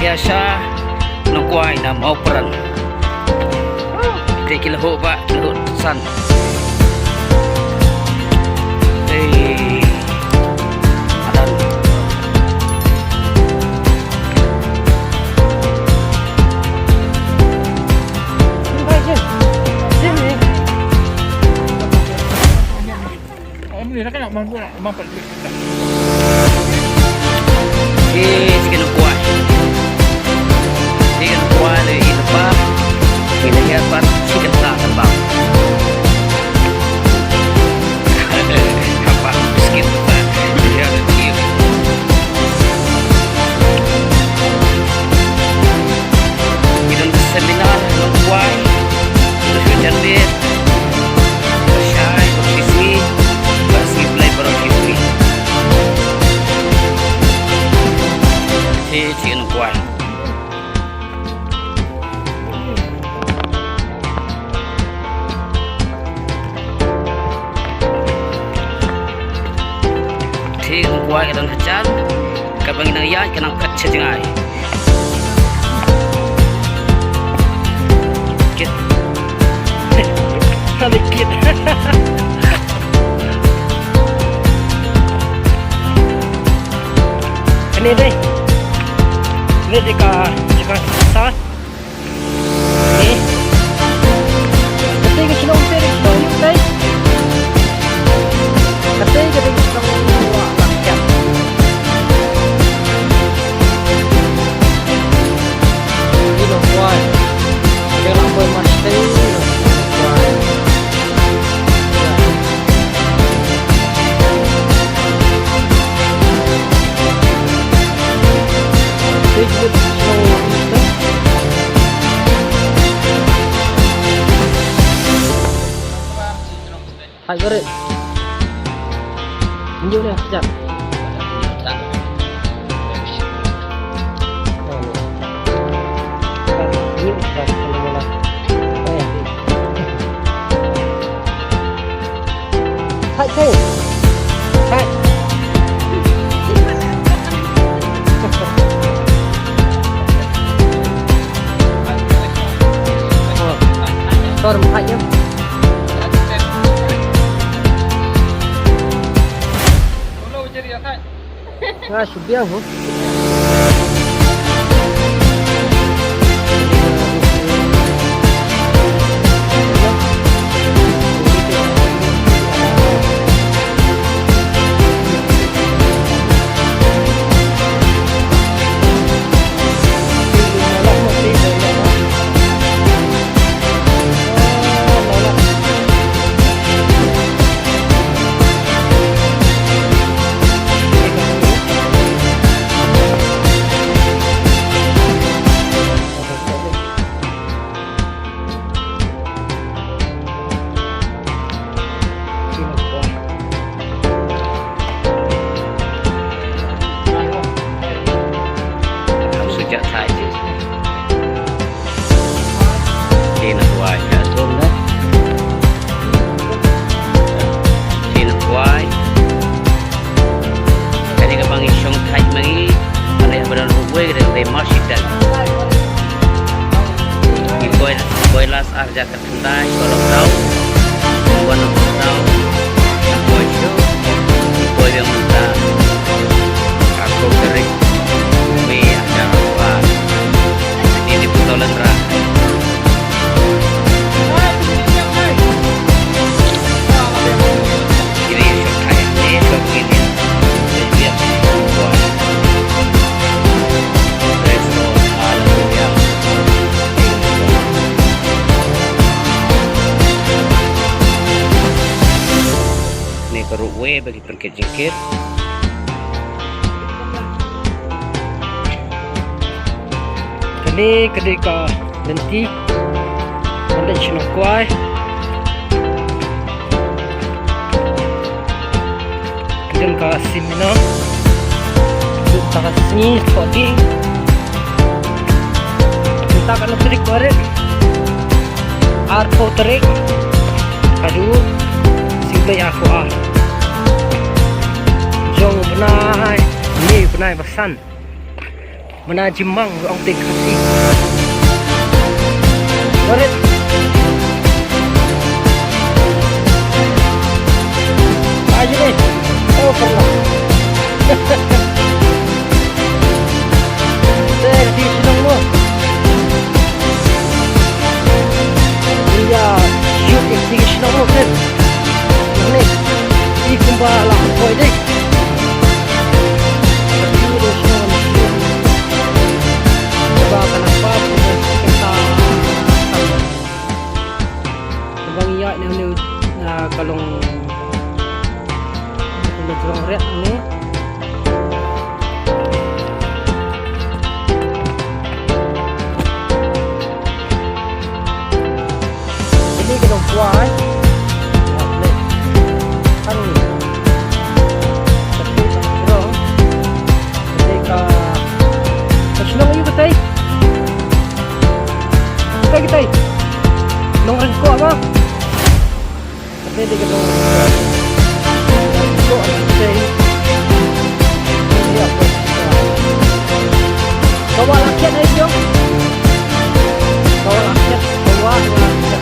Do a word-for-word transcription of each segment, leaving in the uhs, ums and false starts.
Ïa sha Nongkwai na Mawpran. Te ki la hoh ba, ki la hoh san. Ei. Adan. Eh, chicken kwai. Chicken kwai le i lepa. Ini ya pat chicken ta tembang. Apa biscuit ta. Ya, chicken. Ki don seminar Nongkwai. Ki don seminar. Ba shai, ba shisngi, ba sngi Blei baroh ki sngi. Te, te Nongkwai. Te Nongkwai ka don hajan, kaba ngi nang ïaid ka nang kat sha jngai. Kit. Kali kit. Kane dei. Kane dei ka, ka sa. Ni. Kata ka shnong te, ka shnong ni, kata. Kata ka shnong ni, wah, rakyat. Ni dong, wah. Dia nak buat mas teh. Wah. Hai, gare. Tunjuk ni, sekejap. Hai, hai. Hai. Oh. Tor, hai, ya. Nga shu biang ho. Sujak thait. Te na kwai ka zon na. Te na kwai. Kane ka ba ngi shong thait ma ngi. Kane ba don ruh wei ka dei mar shi dan. Ngi poi, poi las ar hajar khyndai sha lockdown. Wan lockdown. Ngi poi shuh. Ngi poi biang mynta. Ka ko ka ri. Wei ar hajar arphew ar. Ini pun tolan ra. Kane ka ruh wei ba ki pynkhih jingkhih. Kane ka dei ka lynti ban leit sha Nongkwai. Ka dei ka seminar. Ka dei ka sngi thoh ding. Mynta ka long tarik barit. Arphew tarik. Ka dei u sngi Blei arphew ar. Jong u bnai. Ni u bnai ba san. Mana jimang ong teng Khasi. Barit. Ayo deh. Oh, pernah. Teng di Shnong mo. Iya, shoot di Shnong mo kan. Ni. Ikumba lah boy deh. Bang ïa ne ne ka long ka long jrong rek ne. Ini ka dong kwai. Kan. Tapi sa dong. Jadi ka. Ka shnong aïu katai? Katai katai. Nongryngkoh ba. Katai dei ka dong. Nongryngkoh katai. Ka wah la khiat ai jong. Ka wah la khiat, ka wah la khiat.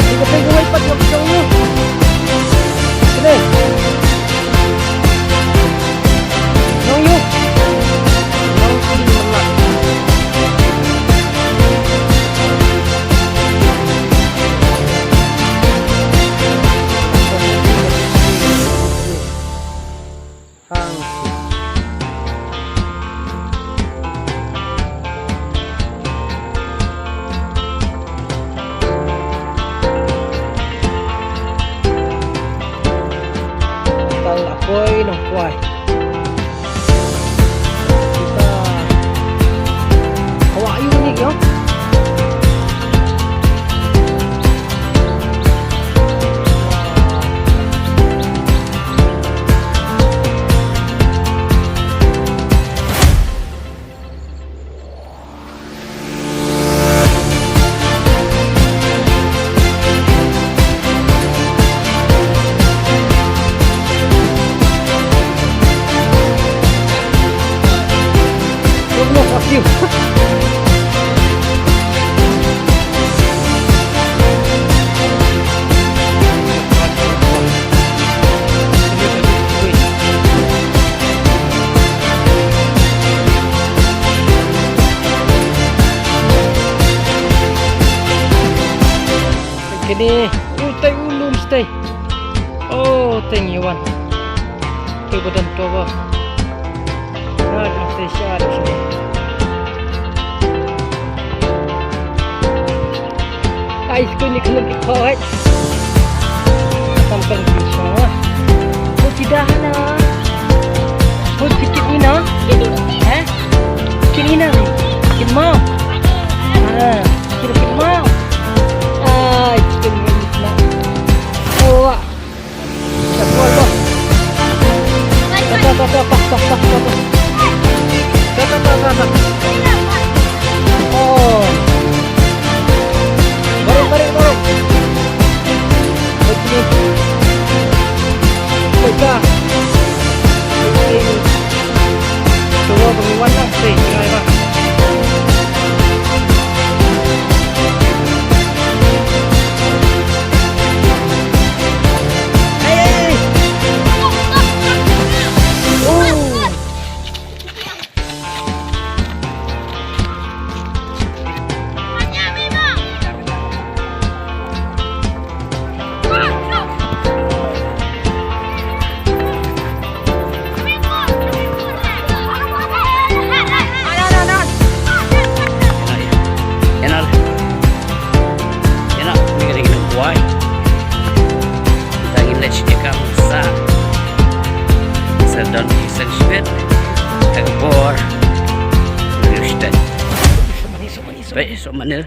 Ïa katai kawei pat ïa ka jong u. Kane. Nong ïu. Nong ïu. Hang. Tang la poi nong kwai. Kita. Hawa ayu ni kyo. Kini, u tei u lum stei. Oh, thank you one. Tei badan to ba. Ngan tei sha da sini. Ai, skul ni khlem ki khoi. Tam kan ki sha. Ko tidak na. Ko tidak ni na. Eh? Kini na. Kini mau. Ah, kini kini mau. Ai, kini mau. Oh. Sa don i seng shibit, ka bor, riu shibit. Baik, so mana?